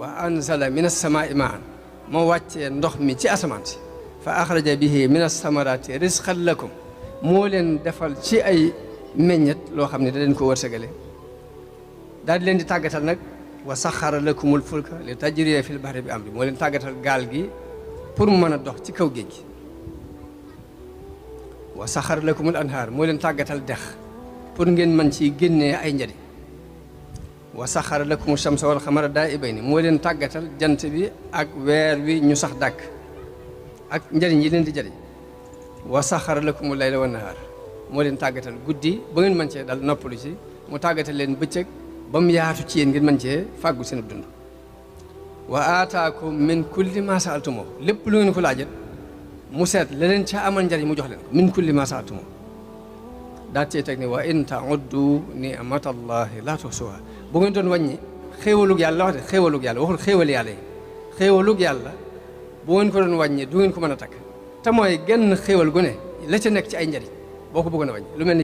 wa anzala min as-samaa'i maa'an moo wàccee ndox mi ci asamaan si fa axraja bihi min as-samaraati rizqan lakum moo leen defal ci ay meññet loo xam ne da leen ko wërsëgale daal di leen di tàggatal nag wa saxara lakumul fulka li tajriya fil bahri bi amri moo leen tàggatal gaal gi pour mu mën a dox ci kaw géej gi wa saxara lakumul anhaar moo leen tàggatal dex pour ngeen mën ci génnee ay njariñ wa saxara lakumu shamsa wal xamara daa'ibayni moo leen tàggatal jant bi ak weer wi ñu sax dàkk ak njariñ yi leen di jariñ wa saxara lakumu layla wan nahaar moo leen tàggatal guddi ba ngeen mën cee dal noppalu ci mu tàggatal leen bëccëg ba mu yaatu ci yéen ngeen mën cee fàggu seen dund wa aataakum min kulli ma saaltumoo lépp lu ngeen ko laajat mu seet la leen ca amal njariñ mu jox leen ko min kulli ma saaltumoo daa cee teg ne wa in tauddu ni'matallahi laa tuhsuha bu ngeen doon wàññi xéewalug yàlla wax de xéewalug yàlla waxul xéewal yàlla yi xéewalug yàlla bu ngeen ko doon wàññi du ngeen ko mën a takk te mooy genn xéewal gu ne la ca nekk ci ay njariñ boo ko bëggoon a wàññi lu mel ni